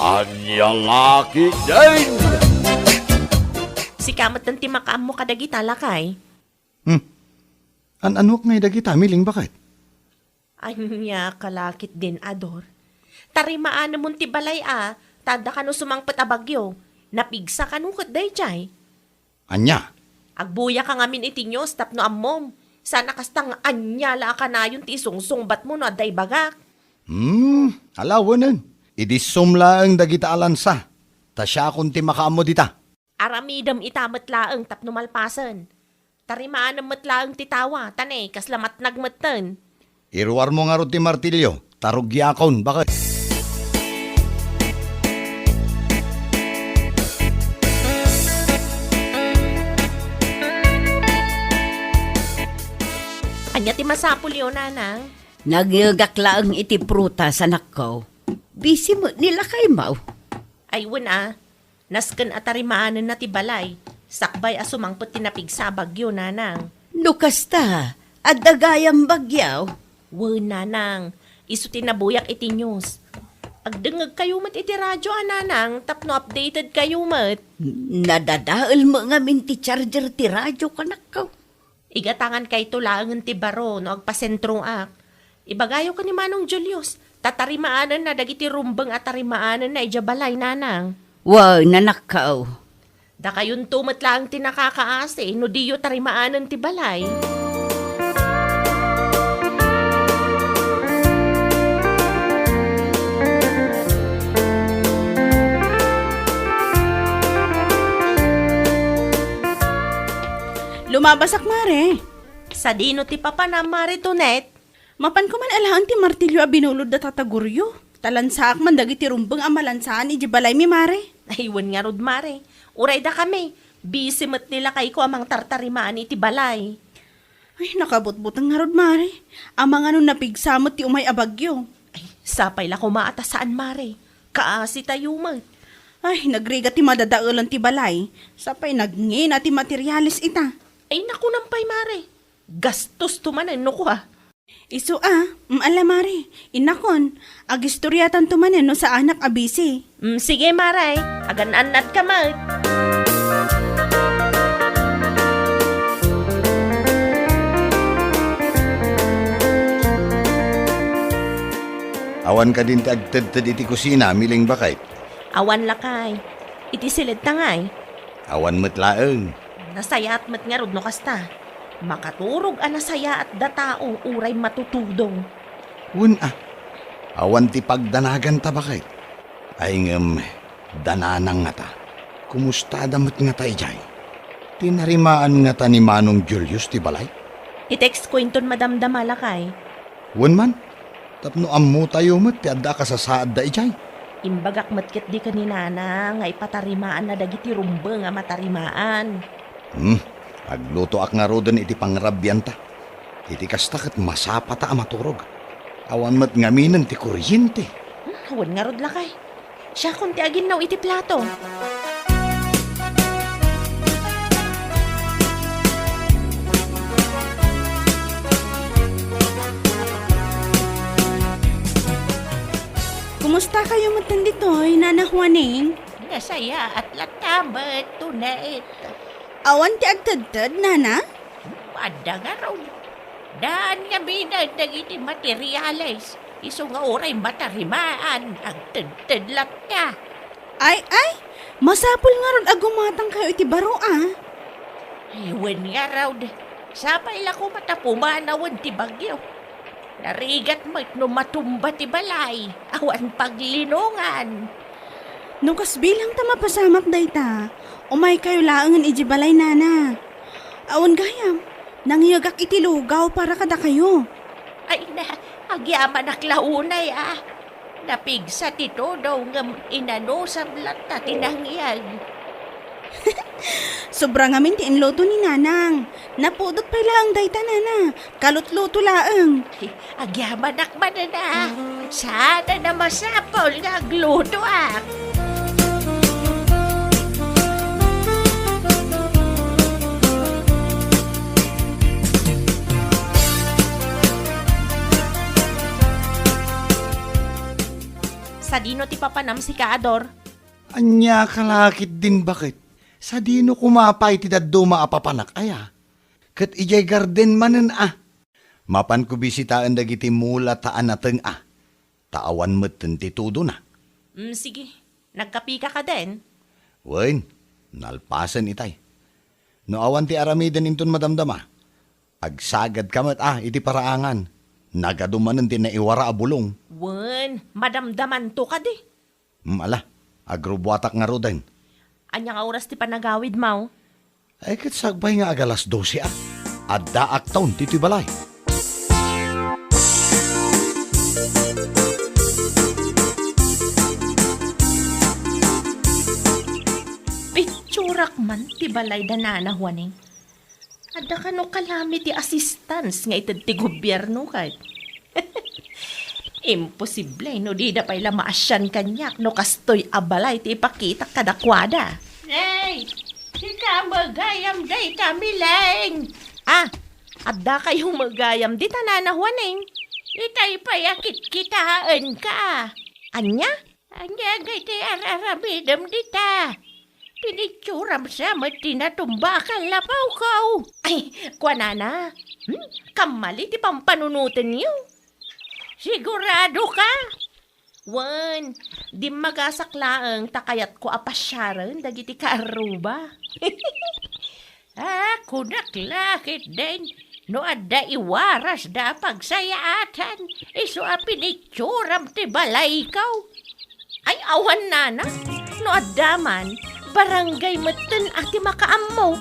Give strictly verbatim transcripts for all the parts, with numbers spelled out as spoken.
Ania la ketdin? Sika met ti makaammo kadagita, lakay. Hmm. An-anuak ngay dagita, Miling, baket? Ania ka la ketdin, Ador? Tarimaanemon ti balay a, ta adda kano sumangpet a bagyo. Napigsa kano ket daydiay. Ania? Agbuyaka ngamin iti news tapno ammom. Saan a kasta nga ania la a kanayon ti isungsungbatmo no adda ibagak. Hmm, ala, wenen. Idi sum laeng dagita a lansa, ta siakon ti makaammo dita. Aramidem ita met laeng tapno malpasen. Tarimaanem met laeng ti tawa, ta ne, kasla matnag metten. Iruarmo ngarud ti martilyo, ta rugiakon, baket. Ania ti masapulyo, nanang? Nangngegak laeng iti prutas, anakko. Busy met ni lakaymo. Ay, wen a. Nasken a tarimaanenna ti balay, sakbay a sumangpet ti napigsa a bagyo, nanang. No kasta, adda gayam bagyo? Wen, nanang, isu ti nabuyak iti news. Agdengngegkayo met iti radio a, nanang, tapno updated kayo met. Nadadael met ngamin ti charger ti radio, kanakko. Igatangan kayto laengen ti baro no agpasentroak. Ibagayo ken ni Manong Julius, ta tarimaanenna dagiti rumbeng a tarimaanenna idiay balay, nanang. Wen, anakko. Dakayonto met laeng ti nakakaasi no diyo tarimaanen ti balay. Lumabasak, Mare. Sadino ti papanam, Mare Tonet? Mapanko man alaen ti martilyo a binulod da Tata Goryo. Ta lansaak man dagiti rumbeng a malansaan idiay balaymi, Mare. Ay, wen ngarud, Mare. Uray dakami, busy met ni lakayko a mangtartarimaan iti balay. Ay, nakabutbuteng ngarud, Mare. Amangan no napigsa met ti umay a bagyo. Ay, sapay la koma a ta saan, Mare. Kaasitayo met. Ay, nagrigat ti madadaelan ti balay. Sapay nagngina ti materiales ita. Ay, nakunam pay, Mare. Gastosto manen no kua. Isu a, mm, ala, Mare, innakon, agistoriatanto manen no saanak a busy. Mm, sige, Mare, agan-annadka met. Awan kadin ti agtedted iti kusina, Miling, baket? Awan, lakay. Iti siled ta ngay? Awan met laeng. Nasayaat met ngarud no kasta. Makaturog a nasayaat da tao uray matutudong. Wen a, awan ti pagdanaganta, baket. Ay ngem, da nanang ngata. Kumustada met ngata idiay? Tinarimaan ngata ni Manong Julius ti balay? I-text ko inton madamdama, lakay. Wen man, tapno ammotayo met ti adda a kasasaadda idiay. Imbagak met ketdi ken ni Nana nga ipatarimaanna dagiti rumbeng a matarimaan. Hmm, aglutoak ngaruden iti pangrabianta. Iti kasta ket masapata a maturog. Awan met ngaminen ti kuryente. Hmm, wen ngarud, lakay. Siakon ti aginnaw iti plato. Kumustakayo metten ditoy, Nana Juaning? Nasayaat latta met, Tonet. Awan ti agtedted, Nana? Adda ngarud. Daan ngaminen dagiti materiales. Isu nga uray matarimaan, agtedted latta. Ay, ay, masapul ngarud a gumatangkayo iti baro, a. Ay, wen ngarud, sapay la koma ta pumanawen ti bagyo. Narigat met no matumba ti balay, awan paglinongan. No kasbilang ta mapasamak dayta, umaykayo laengen idiay balay, Nana. Awan gayam, nangngegak iti lugaw para kadakayo. Ay na, agyamanak la unay, a. Napigsa ti tudong ngem inanusam latta ti nangngeg. Sobra ngamin ti inluto ni Nanang. Napudot pay laeng dayta, Nana. Kalutluto laeng. Agyamanak manen a. Saan a masapul nga aglutoak. Sadino ti papanam sika, Ador? Ania ka la ketdin baket? Sadino koma pay ti dadduma a papanak aya? Ket idiay garden manen a. Mapanko bisitaen dagiti mula ta anateng a. Ta awan metten ti tudona. Mm, sige. Nagkapika kadin? Wen, nalpasen itay. No awan ti aramiden inton madamdama, agsagadka met a iti paraangan. Nagadu manen ti naiwara a bulong. Wen, madamdamanto kadi. Mm, ala, agrubbuatak ngaruden. Ania nga oras ti panagawidmo? Ay, ket sakbay nga agalas dose a. Addaakton ditoy balay. Pitsurak man ti balay da Nana Juaning. Adda kano kalami ti assistance nga ited ti gobierno ket. Imposible no dida pay la maasian kaniak no kastoy a balay ti ipakitak kadakuada. Hey! Sika met gayam dayta, Mileng! Ah, adda kayo met gayam dita, Nana Juaning? Itay pay a kitkitaenka. Ania? Ania ngay ti ar-aramidem dita? Pinitsuram sa met ti natumba a kallapawko. Ay, kuanana, hmm? Kammali ti pampanunotenyo. Sigurado ka? Wen, dimmagasak laeng ta kayatko a pasiaren dagiti kaarruba. Ah, kunak la ketdin, no adda iwarasda a pagsayaatan, isu a pinitsuram ti balayko. Ay, awan, Nana. No adda man, barangay metten a ti makaammo.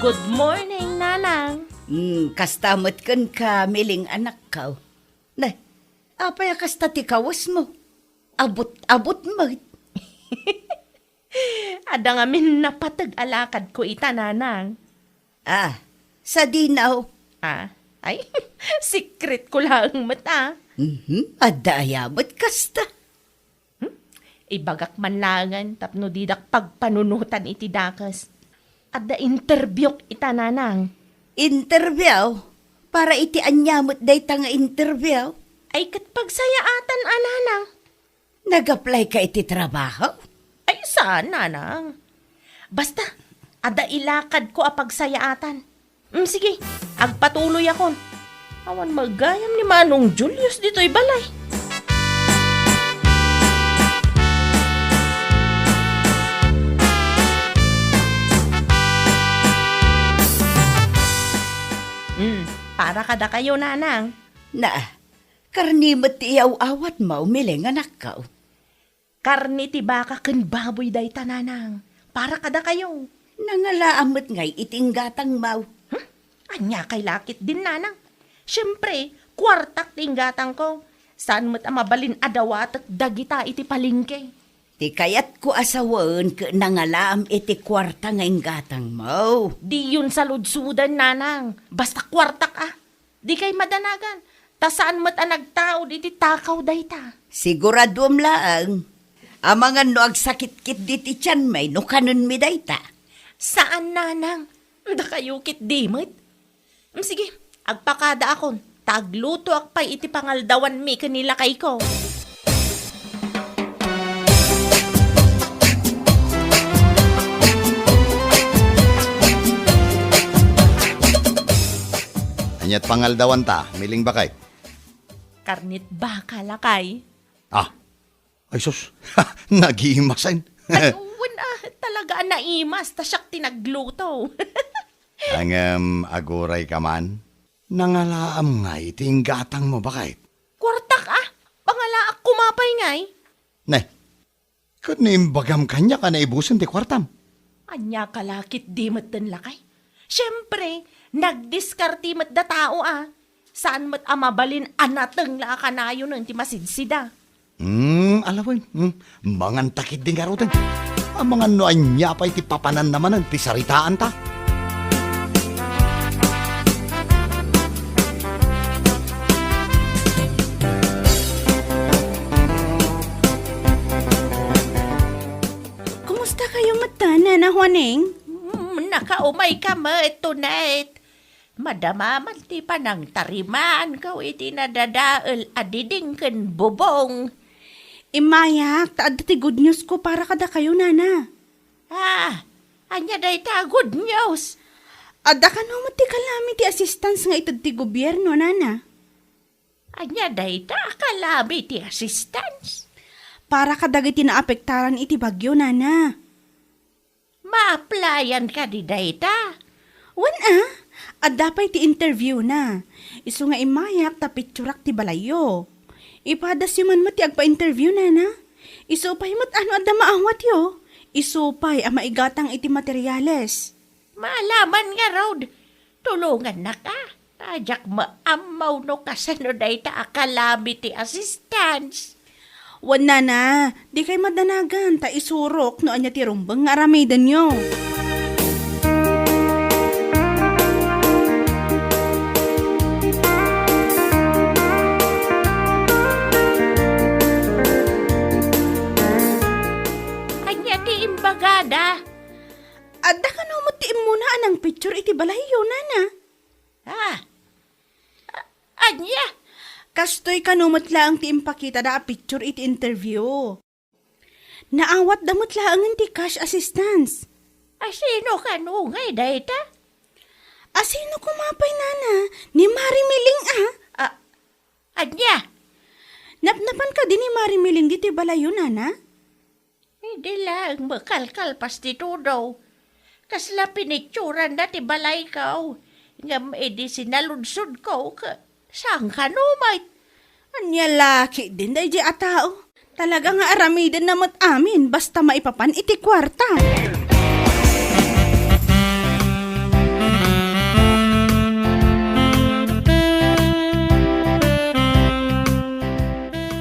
Good morning, Nanang. Mm, kasta met kenka, Mileng anakko. Ne, apay a kasta ti kawesmo? Abut-abut met. Adda ngamin napateg a lakadko ita, Nanang. Ah, sadino? Ah, ay, secret ko laeng met, ah. Mhm, adda aya met kasta? Hmm? Ibagak man laengen tapno didak pagpanunotan iti dakes. Adda interviewk ita, Nanang. Interview? Para iti ania met dayta nga interview? Ay, ket pagsayaatan a, Nanang. Nag-apply ka iti trabaho? Ay, saan, Nanang. Basta, adda ilakadko a pagsayaatan. Mm, sige, agpatuloyakon. Awan met gayam ni Manong Julius ditoy balay. Mm, para kadakayo, Nanang. Na, karni met ti iyaw-awatmo, Mileng anakko. Karni ti baka ken baboy dayta, Nanang. Para kadakayo. Nangalaam met ngay iti inggatangmo. Hmm? Ania kay la ketdin, Nanang? Siempre, kuartak ti inggatangko. Saan met a mabalin a dawatek dagita iti palengke. Ti kayatko a sawen ket nangalaam iti kuarta nga inggatangmo. Diyon saludsoden, Nanang. Basta kuartak a. Dikay madanagan, ta saan met a nagtaud iti takaw dayta. Siguraduem laeng. Amangan no agsakit ketdi ti tianmi no kanenmi dayta. Saan, Nanang. Dakayo ketdi met. Mm, sige, agpakadaakon, ta aglutoak pay iti pangaldawanmi ken ni lakayko. Aniat pangaldawanta, Mileng baket? Karnit baka, lakay. Ah, ay sus, nagimasen. Ay, wen, ah, talaga a naimas, ta siak ti nagluto. Ngem, agurayka man, nangalaam ngay ti inggatangmo, baket? Kuartak, ah? Pangalaak koma pay ngay? Ne, ket no imbagam kaniak a naibusen ti kuartam? Ania ka la ketdi metten, lakay? Siempre, nagdiskarte met da tao a. Saan met a mabalin a nateng la a kanayonen ti masidsida. Hmm, ala wen. Hmm, manganta ketdi ngaruden. Amangan no ania pay ti papananna manen ti saritaanta. Kumusta kayo met Kasta, Nana Juaning? Mm, nakaumay ka met, Tonet. Madama man ti panangtarimaanko iti nadadael a diding ken bubong. Immayak, ta adda ti good news ko para kadakayo, Nana. Ah, ania dayta a good news? Adda kano met ti calamity assistance nga ited ti gobierno, Nana. Ania dayta a calamity assistance? Para kadagiti naapektaran iti bagyo, Nana. Maaplayan kadi dayta? Wen a, adda pay ti interview na. Isu nga immayak ta picturak ti balayyo. Ipadasyo man met ti agpa-interview, Nana. Isu pay met ano adda maawatyo. Isu pay a maigatang iti materiales. Maalaman ngarud, tulongannaka. Ta diak maammo no kasano dayta a calamity assistance. Wen, Nana, dikay madanagan ta isurok no ania ti rumbeng nga aramidenyo. Ania ti imbagada? Adda kano met ti immuna a nangpicture iti balayyo, Nana? Ah, a-, ania? Kastoy kano met laeng ti impakitada a picture iti interview. Naawatda met laengen ti cash assistance. Asino kano ngay dayta? Asino koma pay, Nana? Ni Mari Miling a. A-, ania? Napnapan kadi ni Mari Miling ditoy balayyo, Nana? Idi laeng makalkalpas ti tudo, kasla pinicturanda ti balayko. Ngem idi sinaludsodko, ka-, saan kano met? Ania la ketdin daydiay a tao? Talaga nga aramidenna met amin basta maipapan iti kuarta.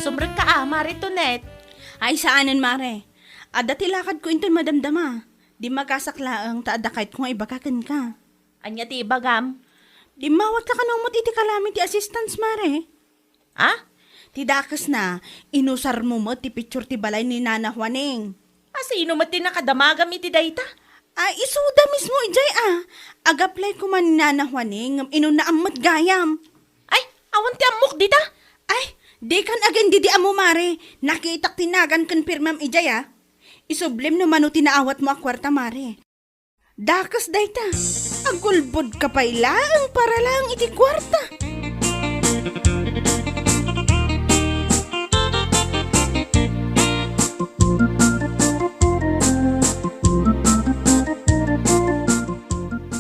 Sumrekka a, Mare Tonet. Ay, saanen, Mare. Adda ti lakadko intoy madamdama. Dimmagasak laeng ta adda kayatko nga ibaga kenka. Ania ti ibagam? Dimmawatka kano met iti calamity assistance, Mare? A? Ti dakesna, inusarmo met ti picture ti balay ni Nana Juaning. Asino met ti nakadamagam iti dayta? Ay, isuda mismo idiay a. Ag-apply koma ni Nana Juaning, ngem inunnaam met gayam. Ay, awan ti ammok dita? Ay, dikan agin didi ammo, Mare. Nakitak ti nagan ken pirmam idiay a. Isublim no mano ti naawatmo a kuarta, Mare. Dakes dayta. Agulbodka pay laeng para laeng iti kuarta.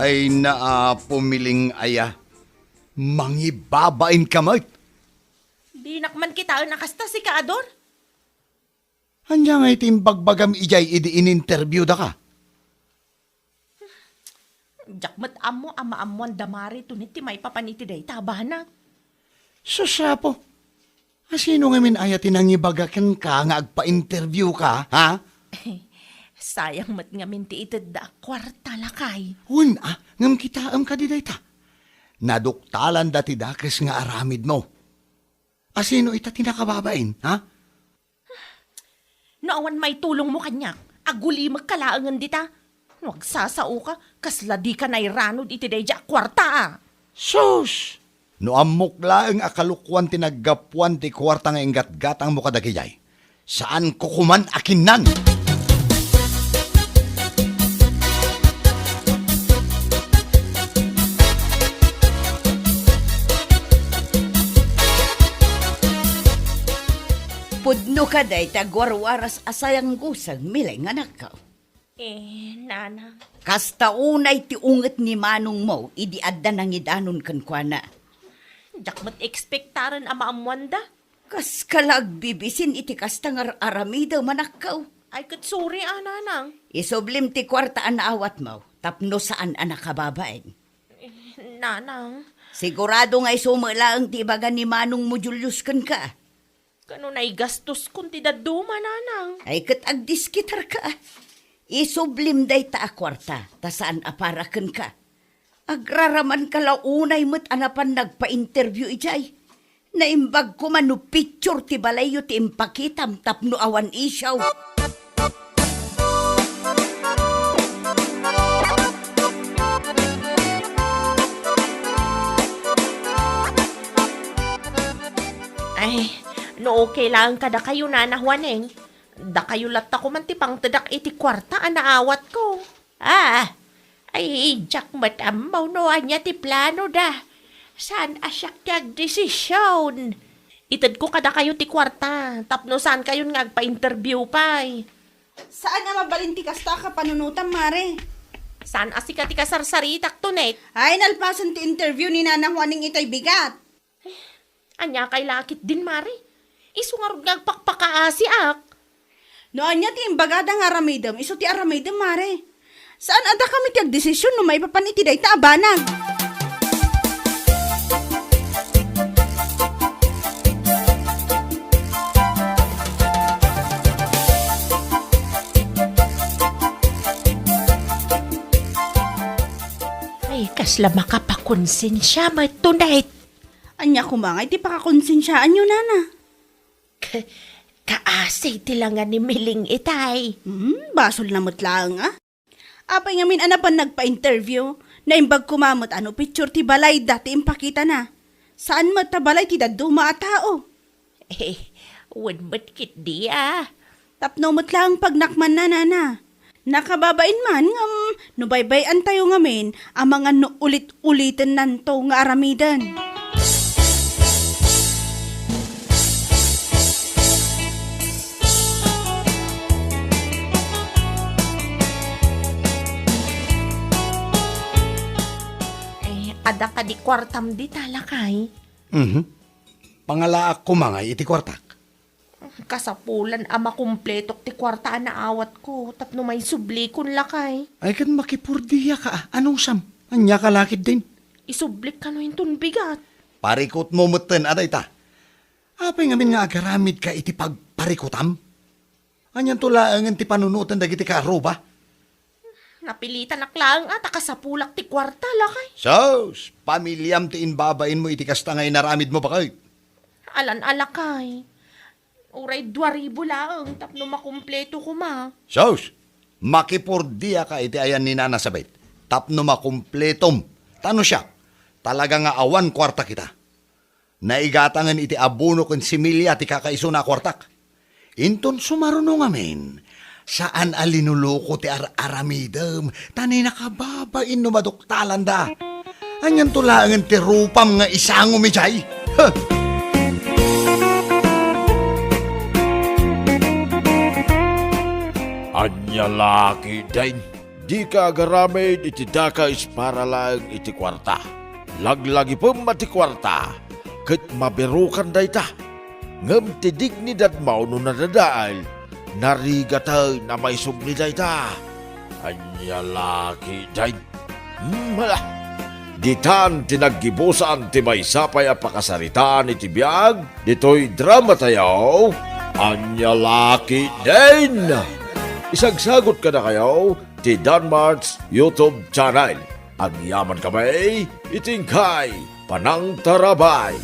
Ay, naa, pumiling aya. Mangibabain ka met. Dinak man kitaen a kasta, sika, Ador. Ania ngay ti imbagbagam idiay idi in-interview daka? Diak met ammo a maammoan da Mari Tonet ti maipapan iti dayta a banag. Sus, Apo, asino ngamin aya ti nangibaga kenka nga agpa-interview ka, ha? Sayang met ngamin ti itedda a kuarta, lakay. Wen a, ngem kitaem kadi dayta. Naduktalanda ti dakes nga aramidmo. Asino ita ti nakababain, ha? No awan maitulongmo kaniak, agulimekka laengen dita. No agsasaoka, kasla dika nairanod iti daydiay a kuarta a. Sus! No ammok laeng a kalokuan ti naggapuan ti kuarta nga inggatgatangmo kadagijay, saanko koman a kinnan! Pudno ka dayta agwarwaras a sayangguseng, Miling, anakko. Eh, Nanang. Kasta unay ti unget ni manongmo idi adda nangidanon kenkuana. Diak met ekspektaren a maammoanda. Kaska la agbibisin iti kasta nga ar-aramidem, anakko. Ay, ket sorry a, Nanang. Isublim ti kuarta a naawatmo tapno saan a nakababain. Eh, Nanang. Sigurado nga isu met laeng ti ibaga ni manongmo Julius kenka. Kano naigastoskon ti dadduma, Nanang? Ay, ket agdiskitarka. Isublim dayta a kuarta, ta saan a para kenka. Agraramanka la unay met a napan nagpa-interview idiay. Naimbag koma no picture ti balayyo ti impakitam tapno awan issue. Okay laeng kadakayo, Nana Juaning. Dakayo latta koman ti pangtedak iti kuarta a naawatko. Ah, ay, diak met ammo no ania ti planoda. Saan a siak ti agdesision? Itedko kadakayo ti kuarta, tapno saankayon nga agpa-interview pay. Saan a mabalin ti kasta a kapanunotam, Mare? Saan a sika ti kasarsaritak, Tonet? Ay, nalpasen ti interview ni Nana Juaning itay bigat. Ania kay lakit din, Mare? Isu ngarud nga agpakpakaasiak. No ania ti imbagada nga aramidem, isu ti aramidem, Mare. Saan a dakami ti agdesision no maipapan iti dayta a banag? Ay, kasla makapakonsensia met, Tonet. Ania koma ngay ti pakakonsensiaanyo, Nana? Ka-, kaasi ti langa ni Miling itay. Hmm, basolna met laeng, a. Apay ngamin a napan nagpa-interview? Naimbag koma met a no picture ti balayda ti impakitana. Saan met ta balay ti dadduma a tao? Eh, wen met ketdi, a. Tapno met laeng pagnakmanna, Nana. Nakababain man, ngem no baybay-antayo ngamin, amangan no ulit-ulitennanto nga aramiden. Eh, adda kadi kuartam dita, lakay? Mhm. Pangalaak koma ngay iti kuartak. Kasapulan a makumpletok ti kuarta a naawatko tapno maisublikon, lakay. Ay, ket makipurdiaka, a. Anusam? Ania ka lakit din? Isublik kano inton bigat. Parikutmo metten a dayta. Apay ngamin nga agaramidka iti pagparikutam? Anianto laengen ti panunoten dagiti kaarruba? Napilitanak laeng a ta kasapulak ti kuarta, lakay. Sus, pamiliam ti imbabainmo iti kasta nga inaramidmo, baket. Alan a, lakay. Uray dua ribu laeng tapno makumpleto koma. Sus, makipurdiaka iti ayan ni Nana Sabet tapno makumpletom. Ta no siak, talaga nga awan kuarta kita. Naigatangen iti abono ken similya ti kakaisuna a kuartak. Inton sumaruno ngamin, saan a linuluko ti ar-aramidem, ta ni nakababain no maduktalanda. Anianto laengen ti rupam nga isangomi jay? Huh! Ania la ketdin? Dika agaramid iti dakes para laeng iti kuarta. Laglagipem a ti kuarta, ket mabirokan dayta. Ngem ti dignidadmo no nadadael, narigatay a maisubli dayta. Ania la ketdin? Hmm, hala. Ditan ti naggibusan ti maysa pay a pakasaritaan iti biag ditoy dramatayo. Ania la ketdin? Isagsagot kadakayo ti Danmart's YouTube channel. Agyaman kami iti inkay panangtarabay.